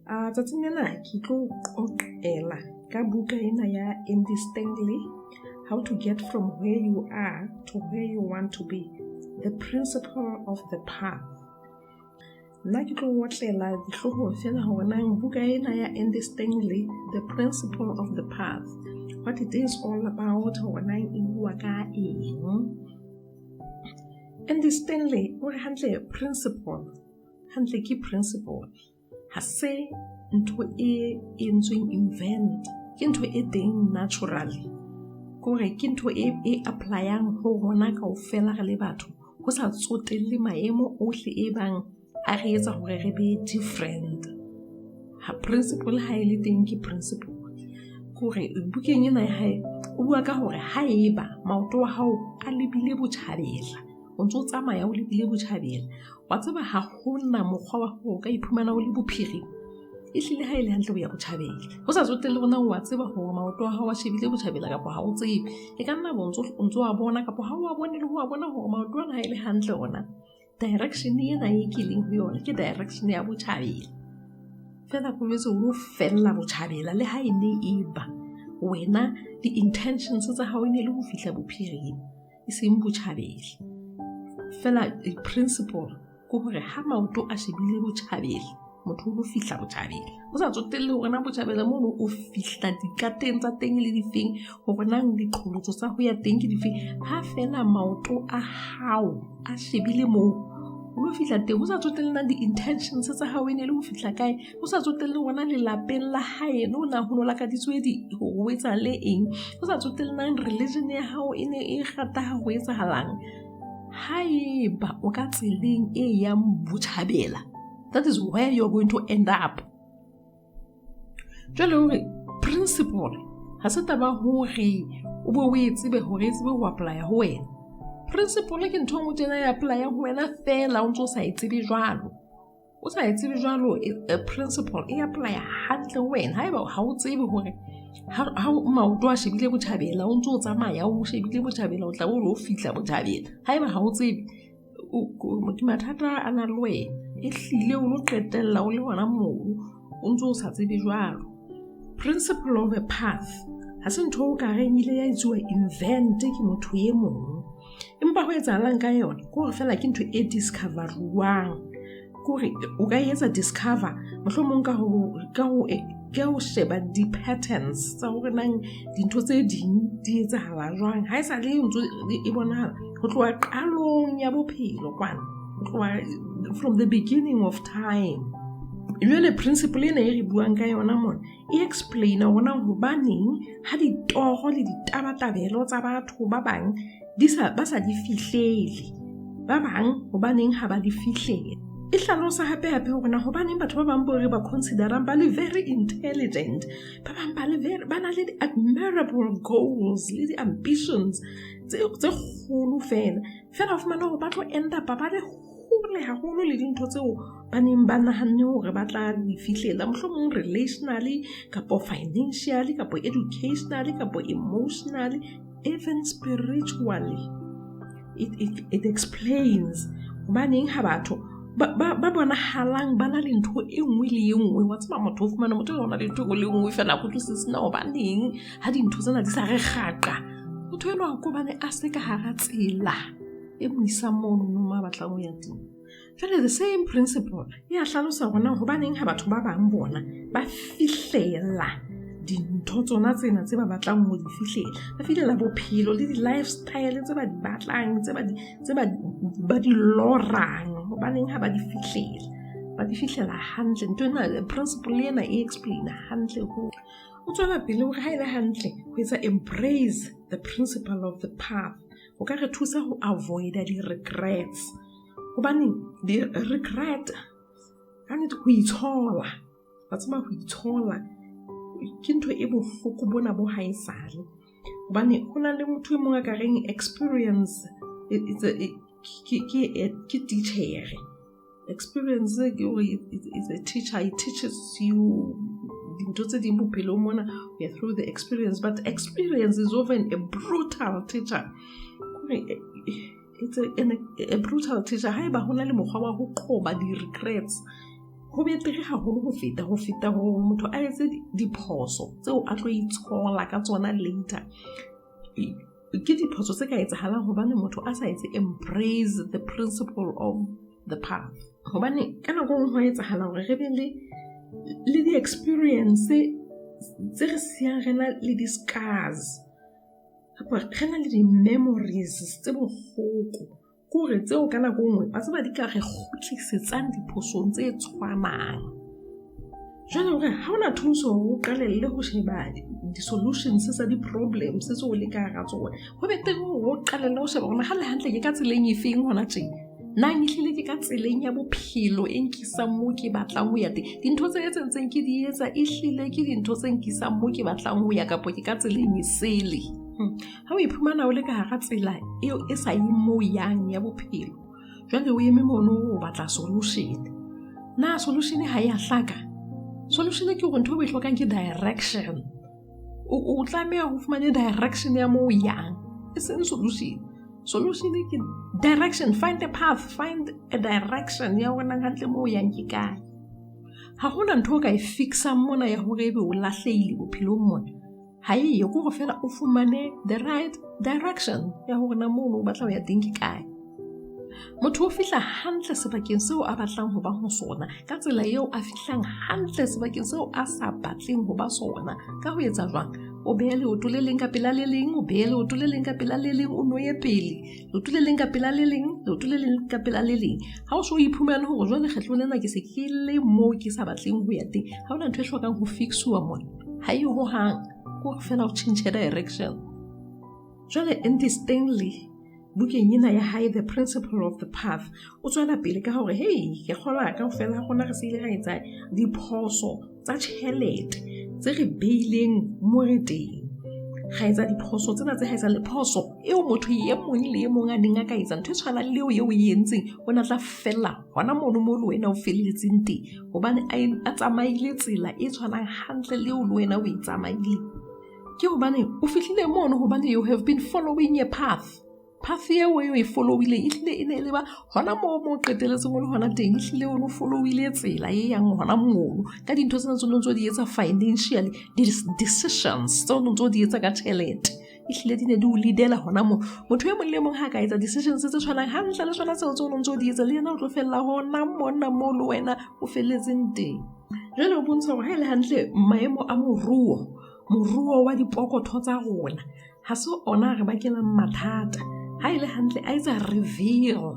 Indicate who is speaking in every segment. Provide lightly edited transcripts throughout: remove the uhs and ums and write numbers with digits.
Speaker 1: Tsatsing lena ke tlo qoqela ka buka ena ya Andy Stanley, How to Get From Where You Are to Where You Want to Be, The Principle of the Path. Nna ke tlo otlela dihloohong fela hore nang buka ena ya Andy Stanley, The Principle of the Path, what it is all about, hore nang e bua ka eng. Andy Stanley o re hantle principle, hantle ke principle, ha se ntho e entsweng invent, ke ntho e teng naturally. Kore ke ntho e apply-ang ho rona kaofela re le batho, ho sa tsotelle maemo ohle e bang a re etsa hore re be different. Ha principle ha e le teng ke principle. Kore bukeng ena ya hae o bua ka hore haeba maoto a hao a lebile botjhabela, o ntso tsamaya o lebile botjhabela, wa tseba ha hona mokgwa wa hore o ka iphumana o le bophirima. Ehlile ha e le hantle o ya botjhabela. Ho sa tsotelle hore na wa tseba hore maoto a hao a shebile botjhabela kapa ha o tsebe. E ka nna bo ntso a bona kapa ha o a bone le ho a bona hore maoto ana ha e le hantle ona. Direction ena e ke leng ho yona ke direction ya botjhabela. Feela ko jwetse o lo fella botjhabela le ha e ne e ba wena di-intentions tsa hao e ne le ho fihla bophirima, e seng botjhabela. Feela principle ke hore ha maoto a shebile botjhabela, motho o lo fihla botjhabela. O sa tsotelle hore na botjhabela mono o fihla dikateng tsa teng le difeng, hore na diqholotso tsa ho ya teng ke difeng. Ha feela maoto a hao a shebile moo, o lo fihla teng. Ho sa tsotelle na di-intentions tsa hao e ne le ho fihla kae, ho sa tsotelle hore na lelapeng la haeno na ho no lakaditswe hore ho etsahale eng, ho sa tsotelle na religion ya hao e ne e rata ha ho etsahalang. Haeba o ka tseleng e yang botjhabela, that is where you're going to end up. Jwale hore principle ha se taba hore o bo o e tsebe hore e tsebe ho apply-a ho wena. Principle ke ntho e nngwe tjena e apply-ang ho wena feela o ntso o sa e tsebe jwalo. O sa e tsebe jwalo, principle e apply-a hantle ho wena. Haeba ha o tsebe hore ha maoto a shebile botjhabela, o ntso o tsamaya o shebile botjhabela, o tla bo o lo fihla botjhabela. Haeba ha o tsebe, mathata a na le wena. Ehlile o lo qetella o le hona moo, o ntso o sa tsebe jwalo. Principle of a path ha se ntho o ka reng ile ya etsuwa invent ke motho e mong. Empa ho etsahalang ka yona ke hore feela ke ntho e discover-uwang. Ke hore o ka etsa discover mohlomong ka ho sheba di-patterns tsa hore nang dintho tse ding di etsahala jwang. Ha esale e ntso e bonahala ho tloha qalong ya bophelo kwana, ho tloha from the beginning of time. Jwale principle ena e re buang ka yona mona e explain-a hore na hobaneng ha ditoro le ditabatabelo tsa batho ba bang di sa ba sa di fihlele, ba bang hobaneng ha ba di fihlele. E hlalosa hape hape hore na hobaneng batho ba bang bo re ba consider-ang ba le very intelligent, ba bang ba le very, ba na le di-admirable goals le di-ambitions tse kgolo fela. Feela o fumana hore ba tlo end up ba le hole haholo le dintho tseo ba neng ba nahanne hore ba tla di fihlela, mohlomong relationally kapo financially kapo educationally kapo emotionally, even spiritually. It explains hobaneng ha batho ba bonahalang ba na le ntho e nngwe le e nngwe. Wa tseba motho o fumana motho o na le ntho e nngwe le e nngwe feela, ha ke utlwisise na hobaneng ha dintho tsena di sa re kgaqa. Motho enwa ke hobane a se ka hara tsela e mo isang mono mo a batlang ho ya teng. Jwale the same principle e a hlalosa hore na hobaneng ha batho ba bang bona ba fihlela dintho tsona tsena tse ba batlang ho di fihlela. Ba fihlela bophelo le di-lifestyle tse ba di batlang, tse ba di lorang. Hobaneng ha ba di fihlela? Ba di fihlela hantle. Ntho ena, principle ena e explain hantle ho. O tswela pele hore ha e le hantle ho etsa embrace the principle of the path ho ka re thusa ho avoid-a di-regrets. Hobane di-regret ka nnete ho itshola, wa tseba ho itshola ke ntho e bohloko bona bo haesale. Hobane ho na le motho e mong a ka reng experience ke titjhere. Experience ke hore it's a teacher, it teaches you dintho tse ding bophelong mona through the experience. But experience is often a brutal teacher. Kore it's a brutal teacher. Haeba ho na le mokgwa wa ho qoba di-regrets, Ho betere haholo ho feta hore motho a etse diphoso tseo a tlo itshola ka tsona later. Ke diphoso tse ka etsahalang hobane motho a sa etse embrace the principle of the path. Hobane ka nako e nngwe hwa etsahala hore re be le di-experience tse re siyang re na le di-scars kapa re na le di-memories tse bohloko. Ke hore tseo ka nako e nngwe wa tseba di ka re kgutlisetsang diphosong tse tshwanang. Jwale hore ha hona thuso hore o qalelle ho sheba di-solutions tsa di-problems tseo o leng ka hara tsona. Ho betere hore o qalelle ho sheba hore ha le hantle ke ka tseleng e feng hona tje. Na ehlile ke ka tseleng ya bophelo e nkisang moo ke batlang ho ya teng? Dintho tse tse ntseng ke di etsa ehlile ke dintho tse nkisang moo ke batlang ho ya kapa ke ka tseleng e sele? Ha o iphumana o le ka hara tsela eo e sa yeng moo yang ya bophelo, jwale o eme mono o batla solution. Na solution ha ya hlaka? Solution ke hore ntho eo o e hlokang ke direction. O tlameha ho fumane direction ya moo o yang, e seng solution. Solution ke direction, find a path, find a direction ya hore nang hantle moo o yang ke kae. Ha hona ntho o ka e fix-ang mona ya hore ebe o lahlehile bophelong mona. Ha eyo, ke hore feela o fumane the right direction ya hore na mono o batla ho ya teng ke kae. Motho o fihla hantle sebakeng seo a batlang ho ba ho sona ka tsela eo a fihlang hantle sebakeng seo a sa batleng ho ba sona. Ka ho etsa jwang? O behe leoto le leng ka pela le leng, o behe leoto le leng ka pela le leng, o no ye pele. Leoto le leng ka pela le leng, leoto le leng ka pela le leng. Ha o so iphumane hore jwale kgetlo lena ke se ke le moo ke sa batleng ho ya teng, ha hona ntho e hlokang ho fix-uwa mona. Ha e hohang, ke hore feela o tjhentjhe direction. Jwale Andy Stanley bukeng ena ya hae The Principle of the Path o tswela pele ka hore hey, ke kgolwa kaofela ha rona re se ile ra etsa diphoso tsa tjhelete tse re beileng mo re teng. Ra etsa diphoso tsena tse ha etsa le phoso eo motho e mong le e mong a neng a ka etsa ntho e tshwanang le eo eo e entseng, o ne tla fella hona mono mo le wena o felletseng teng hobane a tsamaile tsela e tshwanang hantle le eo le wena o e tsamaileng. Ke hobane o fihlile mono hobane you have been following a path. Path eo o e followileng ehlile e ne e leba hona moo mo qetelletseng o le hona teng, ehlile o no followile tsela e yang hona mono ka dintho tsena tse o ntso di etsa financially, decisions tse o ntso di etsa ka tjhelete. Ehlile di ne di o lead-ela hona moo. Motho e mong le mong ha ka etsa decisions tse tshwanang hantle le tsona tseo tse o ntso di etsa, le yena o tlo fella hona mona moo le wena o felletseng teng. Jwale o bontsha hore ha e le hantle maemo a moruo wa dipokotho tsa rona ha se ona a re bakelang mathata. Ha e le hantle a etsa reveal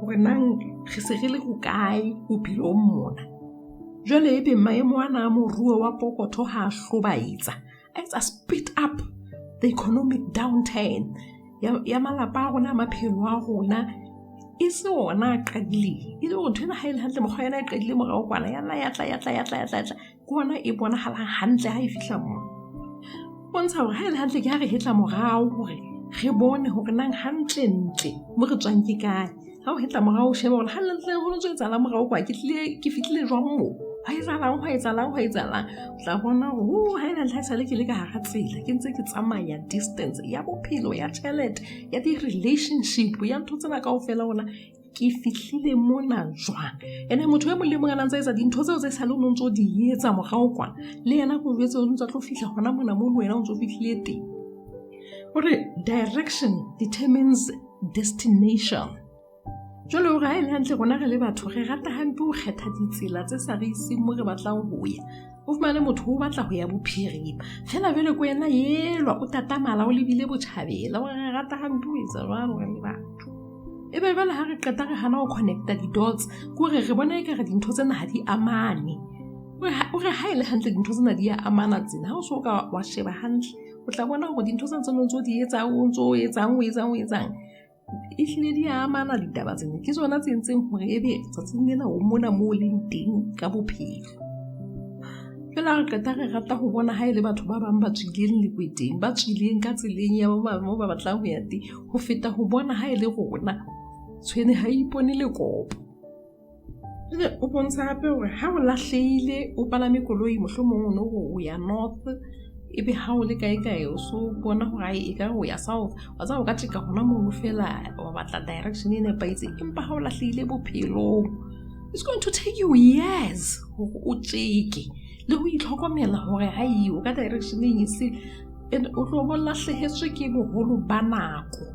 Speaker 1: hore nang re se re le hokae bophelong mona. Jwale ebe maemo ana a moruo wa pokotho ha a hlobaetsa, a etsa speed up the economic downturn ya malapa a rona, maphelo a rona e se ona a qadileng. E le hore ntho ena ha e le hantle mokgwa yona e qadile morao kwana, ya nna ya tla, ya tla, ya tla, ya tla, ya tla. Ke hona e bonahalang hantle ha e fihla mona. Bontsha hore ha e le hantle ke ha re hetla morao hore re bone hore nang hantle-ntle mo re tswang ke kae. Ha o hetla morao o shebe hore hantle ho ntso etsahalang morao kwa, ke tlile ke fihlile jwang moo? Hwa etsahalang, hwa etsahalang, hwa etsahalang. O tla bona hore ha e le hantle ha esale ke le ka hara tsela, ke ntse ke tsamaya distance ya bophelo, ya tjhelete, ya di-relationship, ya ntho tsena kaofela hona ke fihlile mona jwang. Ene motho e mong le mong a ntse a etsa dintho tseo tse sale o ntso di etsa morao kwana, le yena ko jwetse o ntse a tlo fihla hona mona moo le wena o ntso fihlile teng. Hore direction determines destination. Jwale hore ha e le hantle rona re le batho re rata hampe ho kgetha ditsela tse sa re iseng mo re batlang ho ya. O fumane motho o batla ho ya bophirima, feela jwale ko yena elwa o tatamala o lebile botjhabela. Hore re rata hampe ho etsa jwalo re le batho. Ebe jwale ha re qeta re hana ho connecta di-dots, ke hore re bona ekare dintho tsena ha di amane. O re ha e le hantle dintho tsena di a amana tsena. Ha o so ka wa sheba hantle, o tla bona hore dintho tsena tse o ntso di etsa, o ntso o etsang, o etsang, o etsang, ehlile di a amana ditaba tsena. Ke tsona tse entseng hore ebe tsatsing lena o mona moo o leng teng ka bophelo. Jwale ha re qeta re rata ho bona ha e le batho ba bang ba tswileng lekweteng, ba tswileng ka tseleng ya mo ba batlang ho ya teng, ho feta ho bona ha e le rona tshwene ha e ipone lekopo. Jwale o bontsha hape hore ha o lahlehile o palame koloi, mohlomong o no re o ya north, ebe ha o le kae kae o so bona hore ae ekare o ya south, wa tseba o ka tjeka hona mono feela wa batla direction e nepahetseng. Empa ha o lahlehile bophelong, It's going to take you years hore o tjeke le ho itlhokomela hore hai o ka directioneng e se, and o tlo bo lahlehetswe ke boholo ba nako.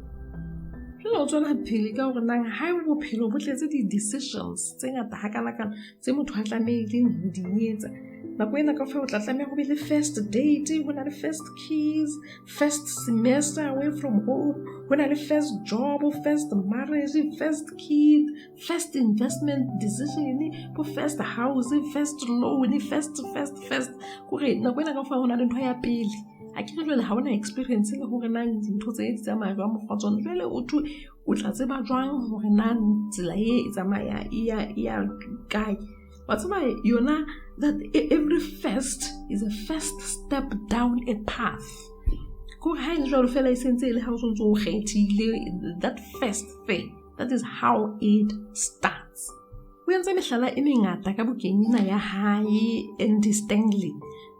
Speaker 1: Jwale o tswela pele ka hore nang ha bophelo bo tletse di-decisions tse ngata hakanakana tse motho a tlamehileng ho di etsa. Nako ena kaofela o tla tlameha ho be le first date, ho na le first kiss, first semester away from home, ho na le first job, first marriage, first kid, first investment decision, bo first house, first loan, first, first, first. Kore nako ena kaofela ho na le ntho ya pele. Ha ke re jwale ha ona experience le hore na dintho tse di tsamaya jwang mokgwa tsona. Jwale o thwe o tla tseba jwang hore na tsela e e tsamaya e ya kae. Wa tseba yona that every first is a first step down a path. Kore ha e le jwalo fela e sentse e le ha o sontso o kgethile that first thing. That is how it starts. O entse mehlala e mengata ka bukeng ena ya hae Andy Stanley.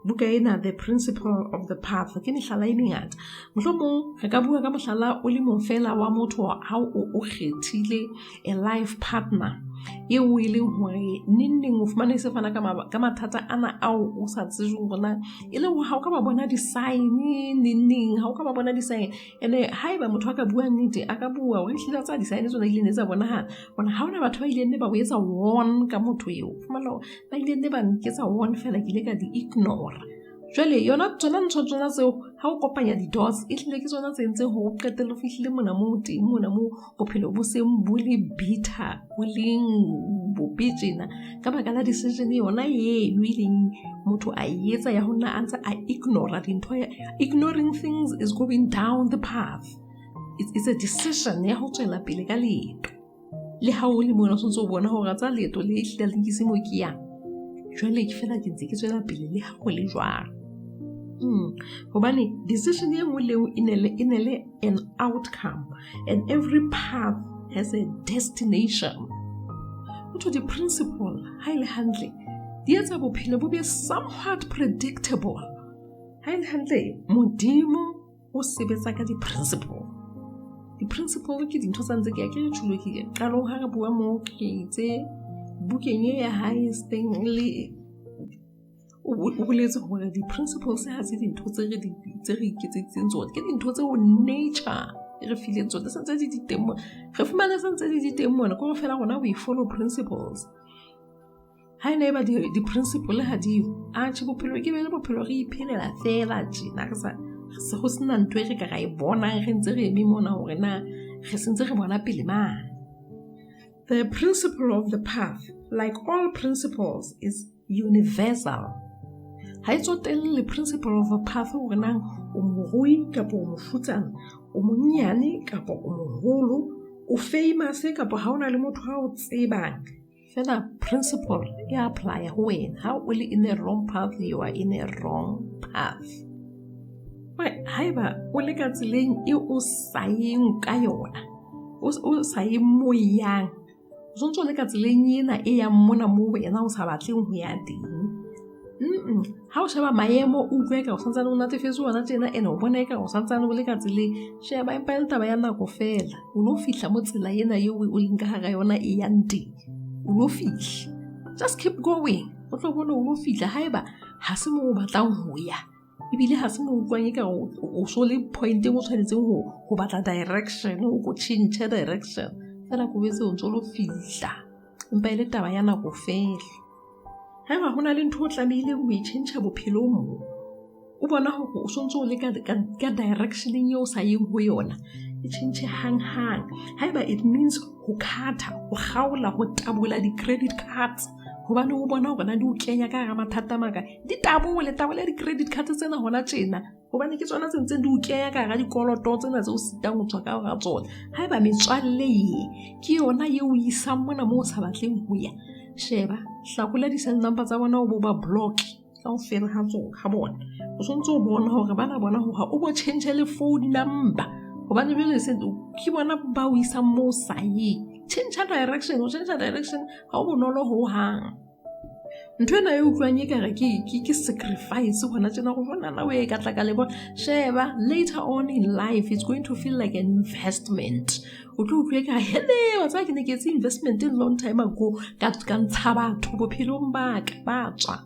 Speaker 1: Buka ena The Principle of the Path ke mehlala e mengata. Mohlomong re ka bua ka mohlala o le mong fela wa motho ha o kgethile a life partner eo e leng hore neng neng o fumane se fana ka mathata ana ao o sa tsejeng hore na e le hore ha o ka ba bona di-sign neng neng, ha o ka ba bona di-sign. Ene haeba motho a ka bua nnete, a ka bua hore ehlile tsa di-sign tsona ile ne tsa bonahala. Hore ha hona batho ba ileng ne ba o etsa warn ka motho eo. Fumana hore ba ile ne ba nketsa warn fela ke ile ka di ignore. Jwale yona tsona ntho tsona tseo ha o kopanya di-dots e hlile ke tsona tse entseng hore o qetelle o fihlile mona moo teng mona moo bophelo bo seng bo le bitter, bo leng bobe tjena ka baka la decision yona eno e leng motho a etsa ya ho nna a ntse a ignora dintho. Ignoring things is going down the path. It's a decision ya ho tswela pele ka leeto. Le ha o le mona o sontso o bona hore tsa leeto le ehlile le nkise moo ke yang. Jwale ke fela ke ntse ke tswela pele le ha ho le jwalo. Hobane decision e nngwe le nngwe e ne le an outcome, and every path has a destination. Ho di-principle ha e le hantle di etsa bophelo bo be somewhat predictable. Ha e le hantle Modimo o sebetsa ka di-principle. Di-principle ke dintho tsa ntse ke ya ke re tjhulo ke qalong ha re bua moo ke itse bukeng e ya hae Stanley o boletse hore di-principles ha se dintho tse re tse re iketseditseng tsona, ke dintho tseo nature e re fileng tsona, sentse di di teng mona. Re fumane sentse di di teng mona, ke hore fela rona we follow principles. Ha e ne eba di-principle ha diyo, atjhe bophelo ke be le bophelo re iphelela fela tjena re sa ho sena ntho e re ka ra e bonang re ntse re eme mona hore na re sentse re bona pele mane. The principle of the path, like all principles, is universal. Ha e tsotelle principle of the path hore nang o morui kapa o mofutsana, o monyane kapa o moholo, o famous kapa ha ona le motho a o tsebang. Fela principle e apply ho wena. Ha o le in the wrong path, you are in a wrong path. Haeba o le ka tseleng e o sa yeng ka yona, o sa yeng mo e yang, o sontso o le ka tseleng ena e yang mona moo wena o sa batleng ho ya teng. Ha o sheba maemo o utlwa eka o santsane o natefetswe hona tjena, ene o bona eka o santsane o le ka tseleng. Sheba empa e le taba ya nako fela. O lo fihla mo tsela ena eo o leng ka hara yona e yang teng. O lo fihla. Just keep going. O tlo bona o lo fihla haeba ha se moo o batlang ho ya. Ebile ha se mo utlwang eka o so le pointeng o tshwanetseng ho batla direction, o ko tjhentjhe direction. Fela ko betse o ntso lo fihla. Empa e le taba ya nako fela. Haeba ho na le ntho o tlamehileng ho e tjhentjha bophelong mo, o bona hore o sontso o le ka directioneng eo o sa yeng ho yona, e tjhentjhe hanghang. Haeba it means ho cut-a, ho kgaola, ho tabola di-credit cards, hobane o bona hore na di o kenya ka hara mathata a makae, di tabole, tabole di-credit card tsena hona tjena, hobane ke tsona tse ntseng di o kenya ka hara dikoloto tsena tse o sitang ho tswa ka hara tsona. Haeba metswalle ye ke yona eo o isang mona moo o sa batleng ho ya, sheba, hlakola di-cell number tsa bona o bo ba block kaofela ha tsona ha bona. O sontso o bona hore bana bona hore ha o bo tjhentjhe le phone number, hobane jwale se ke bona ba o isang moo o sa yeng. Tjhentjha direction, o tjhentjha direction ha o bonolo hohang. Ntho ena e utlwang e kare ke sacrifice hona tjena go bona na o e ka tla ka le bona. Sheba, later on in life it's going to feel like an investment. O tlo utlwe ka hele, wa tseba ke ne ke etse investment a long time ago, ka ntsha batho bophelong ba ka ba tswa.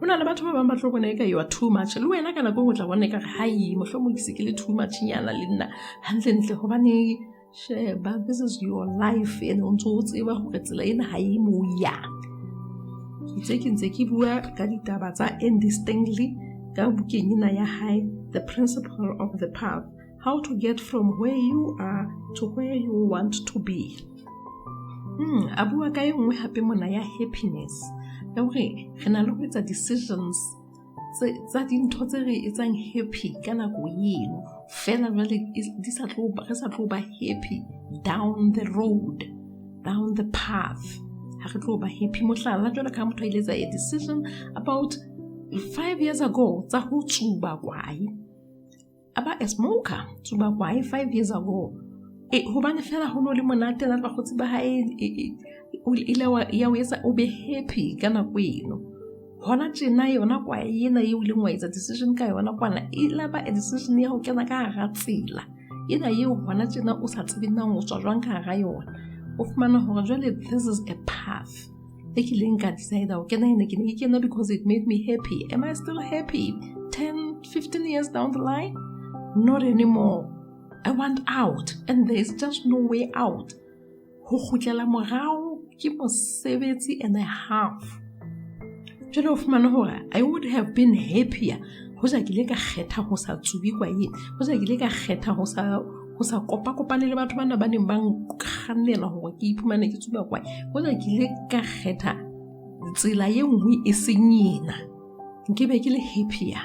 Speaker 1: Ho na le batho ba bang ba tlo bona eka you are too much. Le wena ka nako e nngwe o tla bona ekare hai, mohlomong ke se ke le too much nyana le nna hantlentle, hobane sheba, this is your life and o ntso o tseba hore tsela ena ha e mo yang. Itse ke ntse ke bua ka ditaba tsa Andy Stanley ka bukeng ena ya hae, The Principle of the Path, How to Get From Where You Are to Where You Want to Be. A bua ka e nngwe hape mona ya happiness, ya hore re na le ho etsa decisions tsa dintho tse re etsang happy ka nako eno fela, jwale di sa tlo ba, re sa tlo ba happy down the road, down the path. Ha re tlo ba happy. Mohlala, jwalo ka motho a ile etsa a decision about 5 years ago tsa ho tsuba kwae, a ba a smoker, tsuba kwae 5 years ago. Hobane fela ho no le monate na le bakgotsi ba hae, o ile ya o etsa o be happy ka nako eno. Hona tjena yona kwae ena eo ileng wa etsa decision ka yona kwana, e la ba a decision ya ho kena ka hara tsela ena eo hona tjena o sa tsebeng na o tswa jwang ka hara yona. O fumana hore jwale this is a path e ke ileng ka decide ho kena ena, ke ne ke kena because it made me happy. Am I still happy 10, 15 years down the line? Not anymore. I want out and there is just no way out. Ho kgutlela morao ke mosebetsi and a half. Jwale o fumane hore I would have been happier hoja ke ile ka kgetha ho sa tsube kwae, hoja ke ile ka kgetha ho sa kopa-kopane le batho bana ba neng ba nkgannela hore ke iphumane ke tsuba kwae, hoja ke ile ka kgetha tsela e nngwe e seng ena, nke be ke le happier.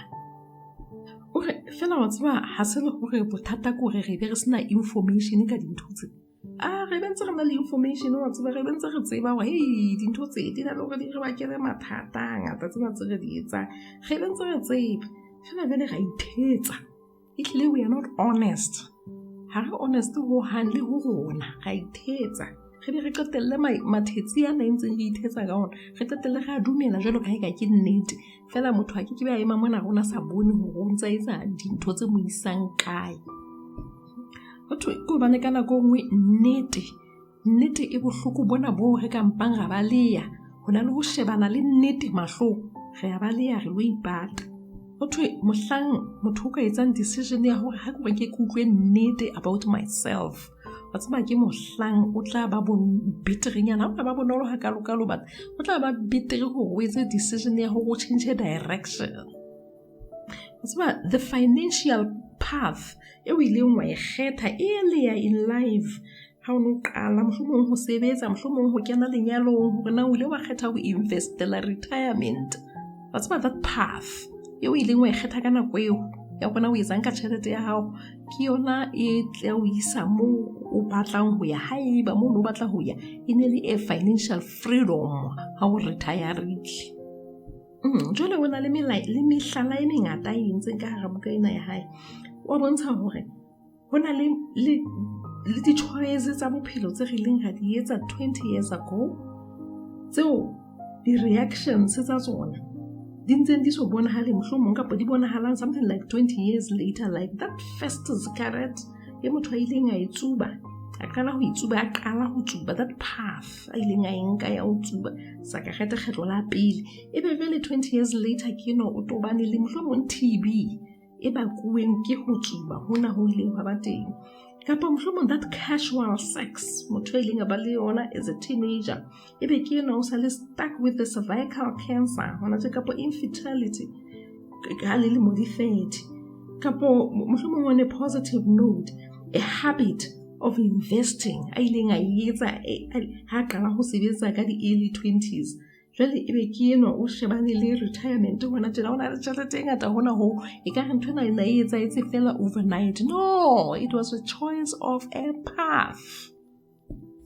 Speaker 1: O re fela wa tseba, ha se le hore bothata ke hore re be re sena information ka dintho tse. A re be ntse re na le information, wa tseba, re be ntse re tseba hore hei, dintho tse di na le hore di re bakele mathata a ngata tsena tse re di etsang. Re be ntse re tseba fela jwale ra ithetsa. Ehlile we are not honest. Ha re honest ho hang le ho rona, ra ithetsa. Re be re qetelle mathetsi ana e ntseng re ithetsa ka ona, re qetelle re a dumela jwalo ka ha eka ke nnete. Fela motho a ke ke be a ema mona rona sa bone hore o ntsa etsa dintho tse mo isang kae. Ho thwe ke hobane ka nako e nngwe nnete e bohloko bona boo re ka mpang ra baleha. Ho na le ho shebana le nnete mahlong, re a baleha, re lo ipata. Ho thwe mohlang motho o ka etsang decision ya hore ha ke hore ke utlwe nnete about myself, wa tseba ke mohlang o tla ba beterenyana, ha o tla ba bonolo hakalo-kalo, but o tla ba betere hore o etse decision ya hore o change direction. Wa tseba the financial path eo ileng wa e kgetha earlier in life, ha o no qala mohlomong ho sebetsa, mohlomong ho kena lenyalong, hore na o ile wa kgetha ho investela retirement. Wa tseba that path eo ileng wa e kgetha ka nako eo ya hore na o etsang ka tjhelete ya hao, ke yona e tla o isa moo o batlang ho ya. Haeba moo o batla ho ya e ne le a financial freedom ha o retire-rile. Jwale o na le le mehlala e mengata e entseng ka hara buka ena ya hae. Wa bontsha hore ho na le di-choice tsa bophelo tse re ileng ra di etsa 20 years ago, tseo di-reactions tsa tsona di ntseng di so bonahale mohlomong, kapa di bonahalang something like 20 years later, like that first cigarette e motho a ileng a e tsuba, a qala ho e tsuba, a qala ho tsuba, that path a ileng a e nka ya ho tsuba sakarete kgetlo la pele, e be jwale 20 years later ke no o tobane le mohlomong TB e bakuweng ke ho tsuba hona ho ileng hwa ba teng. Kapa mohlomong that casual sex motho a ileng a ba le yona as a teenager, ebe ke ena o sa le stuck with the cervical cancer hona tje, kapa infertility ka lilemo di 30. Kapo mohlomong on a positive note, a habit of investing a ileng a etsa ha qala ho sebetsa ka di early 20s, jwale ebe ke enwa o shebane le retirement hona tjena, o na le tjhelete e ngata hona ho, e ka re ntho ena e ne e etsahetse fela overnight. No, it was a choice of a path.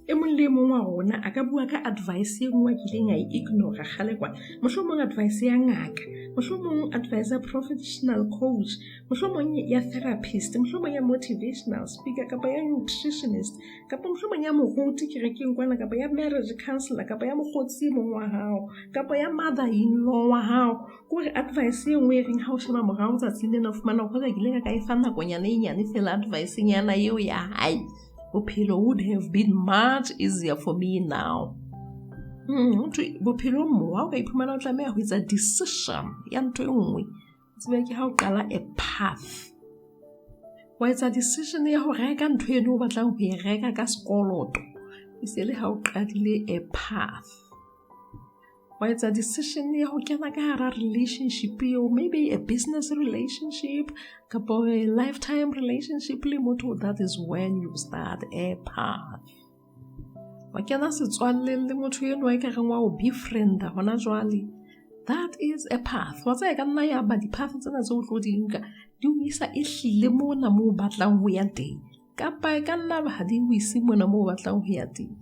Speaker 1: E mong le e mong wa rona a ka bua ka advice e nngwe a kileng a e ignora kgale kwana. Mohlomong advice ya ngaka, mohlomong advice ya professional coach, mohlomong ya therapist, mohlomong ya motivational speaker kapa ya nutritionist, kapa mohlomong ya moruti kerekeng kwana, kapa ya marriage counselor, kapa ya mokgotsi e mong wa hao, kapa ya mother in law wa hao. Ke hore advice e nngwe e reng ha o sheba morao tsatsing lena o fumana hore ke ile ka e fa nakonyana e nyane fela advice nyana eo ya hae, bophelo would have been much easier for me now. Bophelong mo ha o ka iphumana o tlameha ho etsa decision ya ntho e nngwe, tsebe ke ha o qala a path. Wa etsa decision ya ho reka ntho eno o batlang ho e reka ka sekoloto, e se le ha o qadile a path. Wa etsa decision ya ho kena ka hara relationship eo, maybe a business relationship kapa a lifetime relationship le motho, that is when you start a path. Wa kena setswalleng le motho enwa e ka reng wa o befrienda hona jwale, that is a path. Wa tseba e ka nna ya ba di-path tsena tseo o tlo di nka di o isa e hlile mona moo o batlang ho ya teng, kapa e ka nna ha di o ise mona moo o batlang ho ya teng.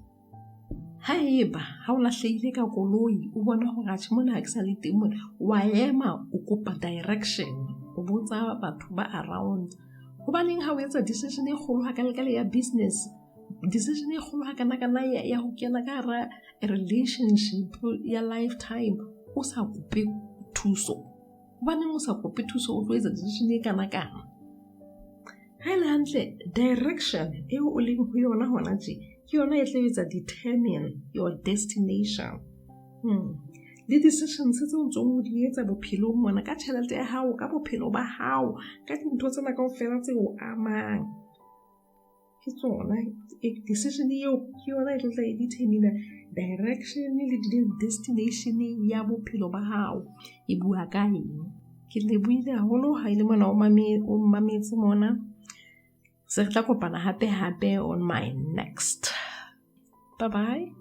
Speaker 1: Haeba ha o lahlehile ka koloi, o bona hore atjhe mona ha ke sa le teng mona, wa ema o kopa direction, o botsa batho ba around. Hobaneng ha o etsa decision e kgolo hakalekale ya business, decision e kgolo hakanakana ya ho kena ka hara relationship ya lifetime, o sa kope thuso? Hobaneng o sa kope thuso o tlo etsa decision e kanakana? Ha e le hantle, direction eo o leng ho yona hona tje ke yona e tla etsa determine your destination. Le decisions tse o ntsong o di etsa bophelong mona ka tjhelete ya hao, ka bophelo ba hao, ka dintho tsena kaofela tse o amang, ke tsona decision eo ke yona e tlo tla e determine direction le destination ya bophelo ba hao e bua ka eng. Ke lebohile haholo ha ile mona o mametse mona. Se re tla kopana hape hape on my next. Bye bye.